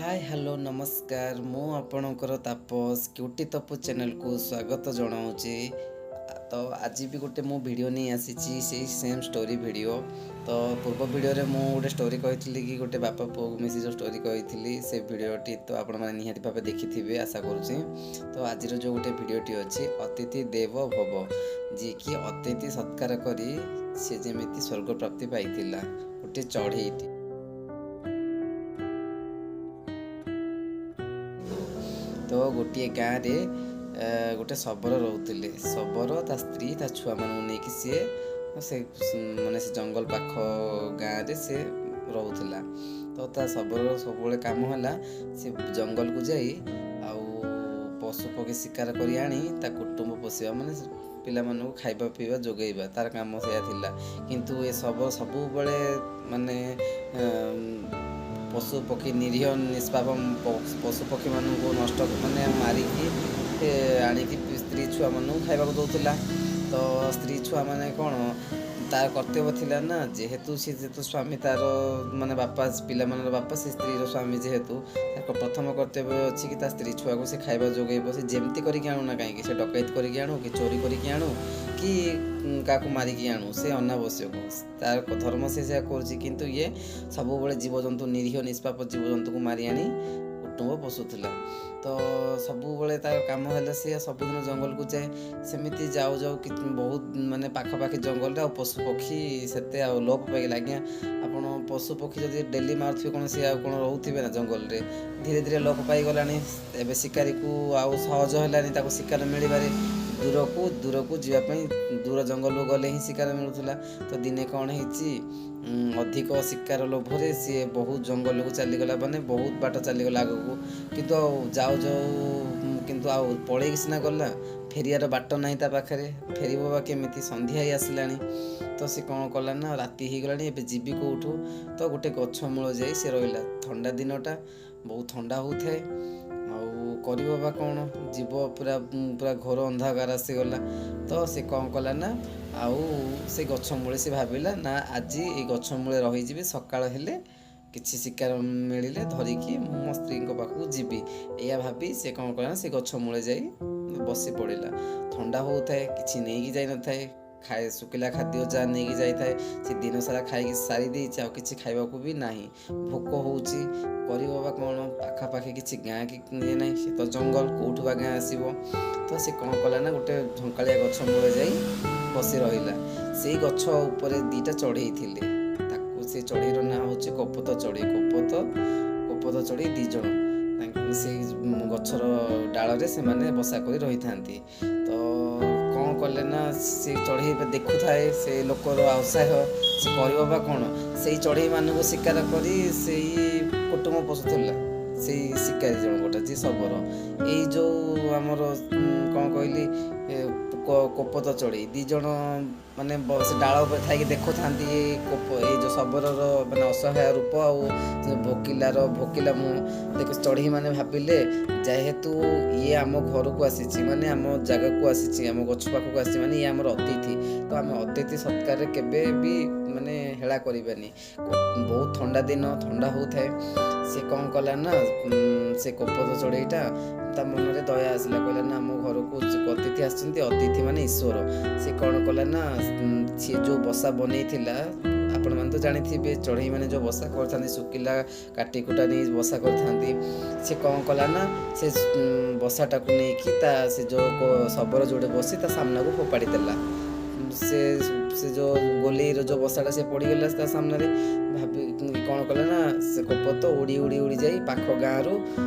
ହାଏ, hello, ନମସ୍କାର। ମୁଁ ଆପଣଙ୍କର ତାପସ, କ୍ୟୁଟି ତପୁ ଚ୍ୟାନେଲକୁ ସ୍ୱାଗତ ଜଣାଉଛି। ତ ଆଜି ବି ଗୋଟେ ମୁଁ ଭିଡ଼ିଓ ନେଇ ଆସିଛି, ସେଇ ସେମ୍ ଷ୍ଟୋରି ଭିଡ଼ିଓ। ତ ପୂର୍ବ ଭିଡ଼ିଓରେ ମୁଁ ଗୋଟେ ଷ୍ଟୋରି କହିଥିଲି କି ଗୋଟେ ବାପା ପୁଅକୁ ମିଶି ଯେଉଁ ଷ୍ଟୋରି କହିଥିଲି, ସେ ଭିଡ଼ିଓଟି ତ ଆପଣମାନେ ନିହାତି ଭାବେ ଦେଖିଥିବେ ଆଶା କରୁଛି। ତ ଆଜିର ଯେଉଁ ଗୋଟେ ଭିଡ଼ିଓଟି ଅଛି, ଅତିଥି ଦେବ ଭବ, ଯିଏକି ଅତିଥି ସତ୍କାର କରି ସେ ଯେମିତି ସ୍ୱର୍ଗ ପ୍ରାପ୍ତି ପାଇଥିଲା ଗୋଟେ ଚଢ଼େଇଟି। ତ ଗୋଟିଏ ଗାଁରେ ଗୋଟେ ଶବର ରହୁଥିଲେ। ଶବର ତା ସ୍ତ୍ରୀ, ତା ଛୁଆମାନଙ୍କୁ ନେଇକି ସିଏ ସେ ମାନେ ସେ ଜଙ୍ଗଲ ପାଖ ଗାଁରେ ସେ ରହୁଥିଲା। ତ ତା ଶବରର ସବୁବେଳେ କାମ ହେଲା ସେ ଜଙ୍ଗଲକୁ ଯାଇ ଆଉ ପଶୁ ପକ୍ଷୀ ଶିକାର କରି ଆଣି ତା କୁଟୁମ୍ବ ପୋଷିବା, ମାନେ ପିଲାମାନଙ୍କୁ ଖାଇବା ପିଇବା ଯୋଗାଇବା, ତାର କାମ ସେଇଆ ଥିଲା। କିନ୍ତୁ ଏ ଶବର ସବୁବେଳେ ମାନେ ପଶୁ ପକ୍ଷୀ, ନିରୀହ ନିଷ୍ପାପ ପଶୁ ପକ୍ଷୀମାନଙ୍କୁ ନଷ୍ଟ ମାନେ ମାରିକି ଆଣିକି ସ୍ତ୍ରୀ ଛୁଆମାନଙ୍କୁ ଖାଇବାକୁ ଦେଉଥିଲା। ତ ସ୍ତ୍ରୀ ଛୁଆମାନେ କ'ଣ, ତାର କର୍ତ୍ତବ୍ୟ ଥିଲା ନା, ଯେହେତୁ ସେ ଯେହେତୁ ସ୍ୱାମୀ ତାର, ମାନେ ବାପା, ପିଲାମାନଙ୍କର ବାପା, ସେ ସ୍ତ୍ରୀର ସ୍ୱାମୀ ଯେହେତୁ, ତାଙ୍କ ପ୍ରଥମ କର୍ତ୍ତବ୍ୟ ଅଛି କି ତା ସ୍ତ୍ରୀ ଛୁଆକୁ ସେ ଖାଇବା ଯୋଗାଇବ। ସେ ଯେମିତି କରିକି ଆଣୁ ନା କାହିଁକି, ସେ ଡକାୟତ କରିକି ଆଣୁ କି ଚୋରି କରିକି ଆଣୁ କି କାହାକୁ ମାରିକି ଆଣୁ, ସେ ଅନାବଶ୍ୟକ, ତାର ଧର୍ମ ସେ ସେୟା କରୁଛି। କିନ୍ତୁ ଇଏ ସବୁବେଳେ ଜୀବଜନ୍ତୁ, ନିରୀହ ନିଷ୍ପାପ ଜୀବଜନ୍ତୁକୁ ମାରି ଆଣି କୁଟୁମ୍ବ ପୋଷୁଥିଲା। ତ ସବୁବେଳେ ତାର କାମ ହେଲା ସିଏ ସବୁଦିନ ଜଙ୍ଗଲକୁ ଯାଏ। ସେମିତି ଯାଉ ଯାଉ ବହୁତ ମାନେ ପାଖାପାଖି ଜଙ୍ଗଲରେ ଆଉ ପଶୁ ପକ୍ଷୀ ସେତେ ଆଉ ଲୋପ ପାଇଗଲା। ଆଜ୍ଞା, ଆପଣ ପଶୁ ପକ୍ଷୀ ଯଦି ଡେଲି ମାରୁଥିବେ, କ'ଣ ସିଏ ଆଉ କ'ଣ ରହୁଥିବେ ନା ଜଙ୍ଗଲରେ? ଧୀରେ ଧୀରେ ଲୋପ ପାଇଗଲାଣି। ଏବେ ଶିକାରୀକୁ ଆଉ ସହଜ ହେଲାନି ତାକୁ ଶିକାର ମିଳିବାରେ। ଦୂରକୁ ଦୂରକୁ ଯିବା ପାଇଁ, ଦୂର ଜଙ୍ଗଲକୁ ଗଲେ ହିଁ ଶିକାର ମିଳୁଥିଲା। ତ ଦିନେ କ'ଣ ହେଇଛି, ଅଧିକ ଶିକାର ଲୋଭରେ ସିଏ ବହୁତ ଜଙ୍ଗଲକୁ ଚାଲିଗଲା, ମାନେ ବହୁତ ବାଟ ଚାଲିଗଲା ଆଗକୁ। କିନ୍ତୁ ଆଉ ଯାଉ ଯାଉ, କିନ୍ତୁ ଆଉ ପଳେଇକି ସିନା ଗଲା, ଫେରିବାର ବାଟ ନାହିଁ ତା ପାଖରେ। ଫେରିବ ବା କେମିତି? ସନ୍ଧ୍ୟା ହେଇ ଆସିଲାଣି। ତ ସେ କ'ଣ କଲା ନା, ରାତି ହେଇଗଲାଣି, ଏବେ ଯିବି କେଉଁଠୁ? ତ ଗୋଟେ ଗଛ ମୂଳ ଯାଇ ସେ ରହିଲା। ଥଣ୍ଡା ଦିନଟା, ବହୁତ ଥଣ୍ଡା ହେଉଥାଏ। ଆଉ କରିବ ବା କ'ଣ? ଯିବ ପୁରା ପୁରା ଘୋର ଅନ୍ଧକାର ଆସିଗଲା। ତ ସେ କ'ଣ କଲା ନା, ଆଉ ସେ ଗଛ ମୂଳେ ସେ ଭାବିଲା ନା ଆଜି ଏଇ ଗଛ ମୂଳେ ରହିଯିବି, ସକାଳ ହେଲେ କିଛି ଶିକାର ମିଳିଲେ ଧରିକି ମୁଁ ମୋ ସ୍ତ୍ରୀଙ୍କ ପାଖକୁ ଯିବି। ଏଇଆ ଭାବି ସେ କ'ଣ କଲା ନା, ସେ ଗଛ ମୂଳେ ଯାଇ ବସି ପଡ଼ିଲା। ଥଣ୍ଡା ହେଉଥାଏ, କିଛି ନେଇକି ଯାଇନଥାଏ। ଖାଏ ଶୁଖିଲା ଖାଦ୍ୟ ଯାହା ନେଇକି ଯାଇଥାଏ, ସେ ଦିନ ସାରା ଖାଇକି ସାରି ଦେଇଛି, ଆଉ କିଛି ଖାଇବାକୁ ବି ନାହିଁ। ଭୋକ ହେଉଛି, କରିବ ବା କ'ଣ? ପାଖାପାଖି କିଛି ଗାଁ କି ଇଏ ନାହିଁ, ସେ ତ ଜଙ୍ଗଲ, କେଉଁଠୁ ବା ଗାଁ ଆସିବ? ତ ସେ କ'ଣ କଲା ନା, ଗୋଟେ ଝଙ୍କାଳିଆ ଗଛ ମୂଳେ ଯାଇ ବସି ରହିଲା। ସେଇ ଗଛ ଉପରେ ଦୁଇଟା ଚଢ଼େଇ ଥିଲେ। ତାକୁ ସେ ଚଢ଼େଇର ନାଁ ହେଉଛି କପୋତ ଚଢ଼େଇ। କପୋତ ଚଢ଼େଇ ଦୁଇ ଜଣ ସେଇ ଗଛର ଡାଳରେ ସେମାନେ ବସା କରି ରହିଥାନ୍ତି। ତ କ'ଣ କଲେ ନା, ସେ ଚଢ଼େଇ ଦେଖୁଥାଏ ସେ ଲୋକର ଅସହାୟ, ସେ କରିବ ବା କ'ଣ? ସେଇ ଚଢ଼େଇମାନଙ୍କୁ ଶିକାର କରି ସେଇ କୁଟୁମ୍ବ ପୋଷୁଥିଲା ସେଇ ଶିକାରୀ ଜଣକଟା, ଯିଏ ଶବର। ଏଇ ଯେଉଁ ଆମର କ'ଣ କହିଲି, କୋପତ ଚଢ଼େଇ ଦୁଇ ଜଣ ମାନେ ସେ ଡାଳ ଉପରେ ଥାଇକି ଦେଖୁଥାନ୍ତି କୋପ ଏଇ ଯେଉଁ ଶବରର ମାନେ ଅସହାୟ ରୂପ ଆଉ ଭୋକିଲାର ଭୋକିଲା ମୁହଁ ଦେଖ। ଚଢ଼େଇ ମାନେ ଭାବିଲେ, ଯେହେତୁ ଇଏ ଆମ ଘରକୁ ଆସିଛି, ମାନେ ଆମ ଜାଗାକୁ ଆସିଛି, ଆମ ଗଛ ପାଖକୁ ଆସିଛି, ମାନେ ଇଏ ଆମର ଅତିଥି, ତ ଆମେ ଅତିଥି ସତ୍କାରରେ କେବେ ବି ମାନେ ହେଳା କରିବାନି। ବହୁତ ଥଣ୍ଡା ଦିନ, ଥଣ୍ଡା ହେଉଥାଏ। ସେ କ'ଣ କଲା ନା, ସେ କୋପତ ଚଢ଼େଇଟା ତା ମନରେ ଦୟା ଆସିଲା। କହିଲା ନା, ଆମ ଘରକୁ ଅତିଥି ଆସିଛନ୍ତି, ଅତିଥି ମାନେ ଈଶ୍ୱର। ସେ କ'ଣ କଲା ନା, ସିଏ ଯେଉଁ ବସା ବନେଇଥିଲା, ଆପଣମାନେ ତ ଜାଣିଥିବେ ଚଢ଼େଇ ମାନେ ଯେଉଁ ବସା କରିଥାନ୍ତି, ଶୁଖିଲା କାଟି କୁଟା ନେଇ ବସା କରିଥାନ୍ତି। ସେ କ'ଣ କଲା ନା, ସେ ବସାଟାକୁ ନେଇକି ତା ସେ ଯେଉଁ ଶବର ଯେଉଁଠି ବସି ତା ସାମ୍ନାକୁ ଫୋପାଡ଼ି ଦେଲା। ସେ ଯେଉଁ ଗୋଲେଇର ଯେଉଁ ବସାଟା, ସେ ପଡ଼ିଗଲା ତା ସାମ୍ନାରେ। ଭାବି କ'ଣ କଲା ନା, ସେ କୋପତ ଉଡ଼ି ଉଡ଼ି ଉଡ଼ି ଯାଇ ପାଖ ଗାଁରୁ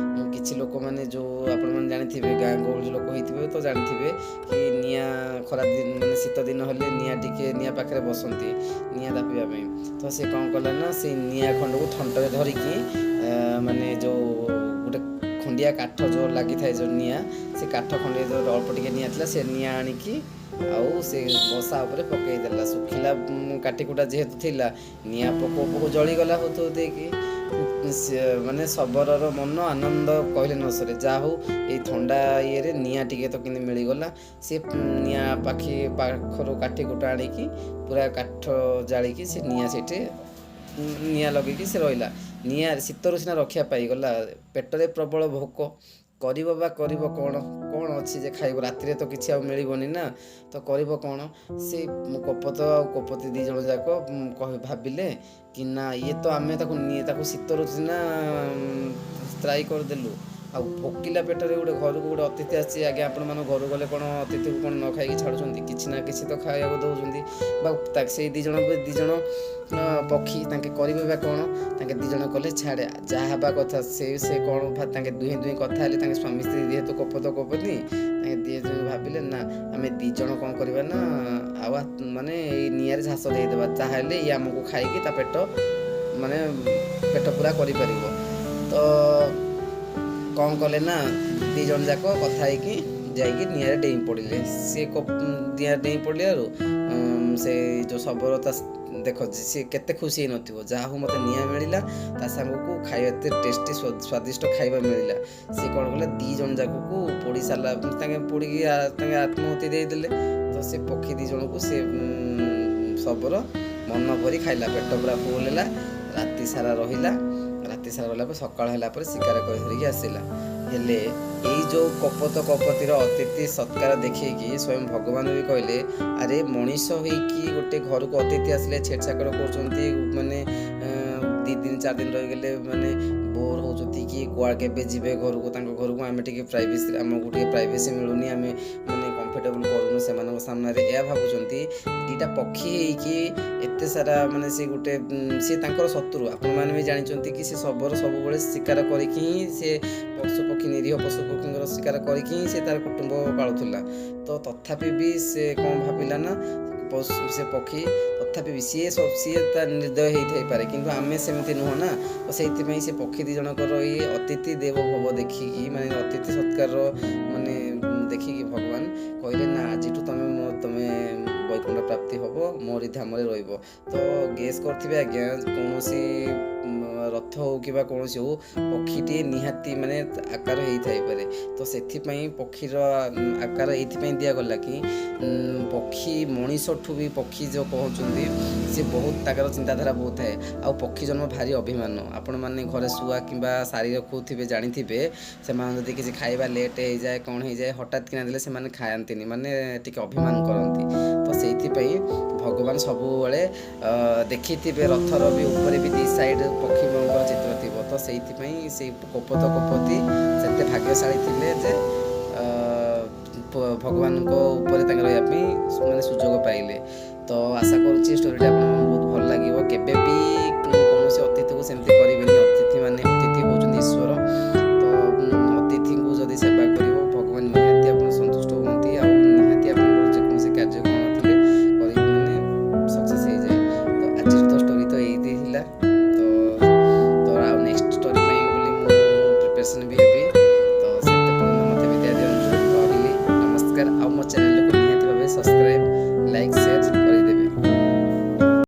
କିଛି ଲୋକମାନେ, ଯେଉଁ ଆପଣମାନେ ଜାଣିଥିବେ, ଗାଁ ଗହଳି ଲୋକ ହେଇଥିବେ ତ ଜାଣିଥିବେ କି ନିଆଁ ଖରା ଦିନ ମାନେ ଶୀତ ଦିନ ହେଲେ ନିଆଁ ଟିକେ ନିଆଁ ପାଖରେ ବସନ୍ତି ନିଆଁ ତାପିବା ପାଇଁ। ତ ସେ କ'ଣ କଲା ନା, ସେଇ ନିଆଁ ଖଣ୍ଡକୁ ଥଣ୍ଟରେ ଧରିକି, ମାନେ ଯେଉଁ ଗୋଟେ ଖଣ୍ଡିଆ କାଠ ଯେଉଁ ଲାଗିଥାଏ ଯେଉଁ ନିଆଁ, ସେ କାଠ ଖଣ୍ଡିଆ ଯେଉଁ ଅଳ୍ପ ଟିକେ ନିଆଁ ଥିଲା, ସେ ନିଆଁ ଆଣିକି ଆଉ ସେ ବସା ଉପରେ ପକାଇଦେଲା। ଶୁଖିଲା କାଟିକୁଟା ଯେହେତୁ ଥିଲା, ନିଆଁ ପକଉ ପକଉ ଜଳିଗଲା ହଉଥଉ ଦେଇକି। ସେ ମାନେ ଶବରର ମନ ଆନନ୍ଦ କହିଲେ ନ ସରେ। ଯାହା ହଉ, ଏଇ ଥଣ୍ଡା ଇଏରେ ନିଆଁ ଟିକେ ତ କେମିତି ମିଳିଗଲା। ସେ ନିଆଁ ପାଖି ପାଖରୁ କାଠି କୁଟା ଆଣିକି ପୁରା କାଠ ଜାଳିକି ସେ ନିଆଁ ସେଇଠି ନିଆଁ ଲଗେଇକି ସେ ରହିଲା। ନିଆଁରେ ଶୀତରୁ ସିନା ରକ୍ଷା ପାଇଗଲା, ପେଟରେ ପ୍ରବଳ ଭୋକ। କରିବ ବା କରିବ କ'ଣ? କ'ଣ ଅଛି ଯେ ଖାଇବ? ରାତିରେ ତ କିଛି ଆଉ ମିଳିବନି ନା, ତ କରିବ କ'ଣ? ସେ କପୋତ ଆଉ କପୋତୀ ଦୁଇ ଜଣ ଯାକ ଭାବିଲେ କି ନା, ଇଏ ତ ଆମେ ତାକୁ ତାକୁ ଶୀତରୁ ସିନା ତ୍ରାହି କରିଦେଲୁ, ଆଉ ଭୋକିଲା ପେଟରେ ଗୋଟେ ଘରକୁ ଗୋଟେ ଅତିଥି ଆସିଛି। ଆଜ୍ଞା, ଆପଣମାନଙ୍କ ଘରକୁ ଗଲେ କ'ଣ ଅତିଥିକୁ କ'ଣ ନ ଖାଇକି ଛାଡ଼ୁଛନ୍ତି? କିଛି ନା କିଛି ତ ଖାଇବାକୁ ଦେଉଛନ୍ତି। ବା ସେଇ ଦୁଇ ଜଣ, ଦୁଇ ଜଣ ପକ୍ଷୀ, ତାଙ୍କେ କରିବେ ବା କ'ଣ? ତାଙ୍କେ ଦୁଇ ଜଣ କଲେ, ଛାଡ଼େ, ଯାହା ହେବା କଥା ସେ କ'ଣ, ତାଙ୍କେ ଦୁହେଁ ଦୁହେଁ କଥା ହେଲେ। ତାଙ୍କେ ସ୍ୱାମୀ ସ୍ତ୍ରୀ ଯେହେତୁ କପୋତ କପୋତୀ, ତାଙ୍କେ ଦୁହେଁ ଦୁହେଁ ଭାବିଲେ ନା, ଆମେ ଦୁଇ ଜଣ କ'ଣ କରିବା ନା, ଆଉ ମାନେ ଏଇ ନିଆଁରେ ଝାସ ଦେଇଦେବା, ତାହେଲେ ଇଏ ଆମକୁ ଖାଇକି ତା ପେଟ ମାନେ ପେଟ ପୂରା କରିପାରିବ। ତ କ'ଣ କଲେ ନା, ଦୁଇ ଜଣ ଯାକ କଥା ହେଇକି ଯାଇକି ନିଆଁରେ ଡେଇଁ ପଡ଼ିଲେ। ସିଏ ନିଆଁରେ ଡେଇଁ ପଡ଼ିଲାରୁ ସେ ଯେଉଁ ଶବର ତା ଦେଖ, ସିଏ କେତେ ଖୁସି ହେଇନଥିବ? ଯାହା ହଉ, ମୋତେ ନିଆଁ ମିଳିଲା, ତା ସାଙ୍ଗକୁ ଖାଇବା ଏତେ ଟେଷ୍ଟି ସ୍ୱାଦିଷ୍ଟ ଖାଇବା ମିଳିଲା। ସିଏ କ'ଣ କଲା? ଦୁଇ ଜଣ ଯାକକୁ ପୋଡ଼ି ସାରିଲା। ତାଙ୍କେ ପୋଡ଼ିକି ତାଙ୍କେ ଆତ୍ମାହୁତି ଦେଇଦେଲେ। ତ ସେ ପକ୍ଷୀ ଦୁଇ ଜଣକୁ ସେ ଶବର ମନ ଭରି ଖାଇଲା, ପେଟ ପୁରା ଫୁଲ୍ ହେଲା। ରାତି ସାରା ରହିଲା। ରାତି ସାରା ରହିଲା ପରେ ସକାଳ ହେଲା ପରେ ଶିକାର କରି ଧରିକି ଆସିଲା। ହେଲେ ଏଇ ଯେଉଁ କପୋତ କପୋତୀର ଅତିଥି ସତ୍କାର ଦେଖିକି ସ୍ୱୟଂ ଭଗବାନ ବି କହିଲେ, ଆରେ, ମଣିଷ ହେଇକି ଗୋଟେ ଘରକୁ ଅତିଥି ଆସିଲେ ଛେଡ଼ଛାକର କରୁଛନ୍ତି, ମାନେ 2 ଦିନ 4 ଦିନ ରହିଗଲେ ମାନେ ବୋର୍ ହେଉଛନ୍ତି କି କୁଆ କେବେ ଯିବେ ଘରକୁ, ତାଙ୍କ ଘରକୁ, ଆମେ ଟିକେ ପ୍ରାଇଭେସି, ଆମକୁ ଟିକେ ପ୍ରାଇଭେସି ମିଳୁନି, ଆମେ ମାନେ କମ୍ଫର୍ଟେବଲ୍ କରୁନୁ ସେମାନଙ୍କ ସାମ୍ନାରେ, ଏହା ଭାବୁଛନ୍ତି। ଦୁଇଟା ପକ୍ଷୀ ହେଇକି ଏତେ ସାରା ମାନେ ସେ ଗୋଟେ ସିଏ ତାଙ୍କର ଶତ୍ରୁ। ଆପଣମାନେ ବି ଜାଣିଛନ୍ତି କି ସେ ଶବର ସବୁବେଳେ ଶିକାର କରିକି ହିଁ, ସେ ପଶୁ ପକ୍ଷୀ, ନିରୀହ ପଶୁ ପକ୍ଷୀଙ୍କର ଶିକାର କରିକି ହିଁ ସେ ତାର କୁଟୁମ୍ବ ପାଳୁଥିଲା। ତ ତଥାପି ବି ସେ କ'ଣ ଭାବିଲା ନା, ପଶୁ ସେ ପକ୍ଷୀ ତଥାପି ବି ସିଏ ତା ନିର୍ଦ୍ଦୟ ହେଇଥାଇପାରେ, କିନ୍ତୁ ଆମେ ସେମିତି ନୁହଁ ନା। ତ ସେଇଥିପାଇଁ ସେ ପକ୍ଷୀ ଦୁଇ ଜଣଙ୍କର ଏଇ ଅତିଥି ଦେବ ଭବ ଦେଖିକି, ମାନେ ଅତିଥି ସତ୍କାରର ମାନେ ଦେଖିକି ଭଗବାନ କହିଲେ ନା, ଆଜିଠୁ ତମେ ମୋ ତମେ ବୈକୁଣ୍ଠ ପ୍ରାପ୍ତି ହେବ, ମୋରି ଧାମରେ ରହିବ। ତ ଗେସ୍ କରିଥିବେ ଆଜ୍ଞା, କୌଣସି ରଥ ହଉ କିମ୍ବା କୌଣସି ହଉ, ପକ୍ଷୀଟିଏ ନିହାତି ମାନେ ଆକାର ହେଇଥାଇପାରେ। ତ ସେଥିପାଇଁ ପକ୍ଷୀର ଆକାର ଏଇଥିପାଇଁ ଦିଆଗଲା କି ପକ୍ଷୀ ମଣିଷଠୁ ବି ପକ୍ଷୀ ଯେଉଁ କହୁଛନ୍ତି, ସେ ବହୁତ ତାଙ୍କର ଚିନ୍ତାଧାରା ବହୁତ ଥାଏ। ଆଉ ପକ୍ଷୀ ଜନ୍ମ ଭାରି ଅଭିମାନ। ଆପଣମାନେ ଘରେ ଶୁଆ କିମ୍ବା ଶାରୀ ରଖୁଥିବେ, ଜାଣିଥିବେ, ସେମାନେ ଯଦି କିଛି ଖାଇବା ଲେଟ୍ ହେଇଯାଏ, କ'ଣ ହେଇଯାଏ, ହଠାତ୍ କିନା ଦେଲେ ସେମାନେ ଖାଆନ୍ତିନି, ମାନେ ଟିକେ ଅଭିମାନ କରନ୍ତି। ତ ସେଇଥିପାଇଁ ଭଗବାନ ସବୁବେଳେ ଦେଖିଥିବେ, ରଥର ବି ଉପରେ ବି ଦି ସାଇଡ଼୍ ପକ୍ଷୀମାନଙ୍କର ଚିତ୍ର ଥିବ। ତ ସେଇଥିପାଇଁ ସେଇ କପୋତ କପୋତୀ ସେତେ ଭାଗ୍ୟଶାଳୀ ଥିଲେ ଯେ ଭଗବାନଙ୍କ ଉପରେ ତାଙ୍କେ ରହିବା ପାଇଁ ମାନେ ସୁଯୋଗ ପାଇଲେ। ତ ଆଶା କରୁଛି ଷ୍ଟୋରିଟା ଆପଣଙ୍କୁ ବହୁତ ଭଲ ଲାଗିବ। କେବେ ବି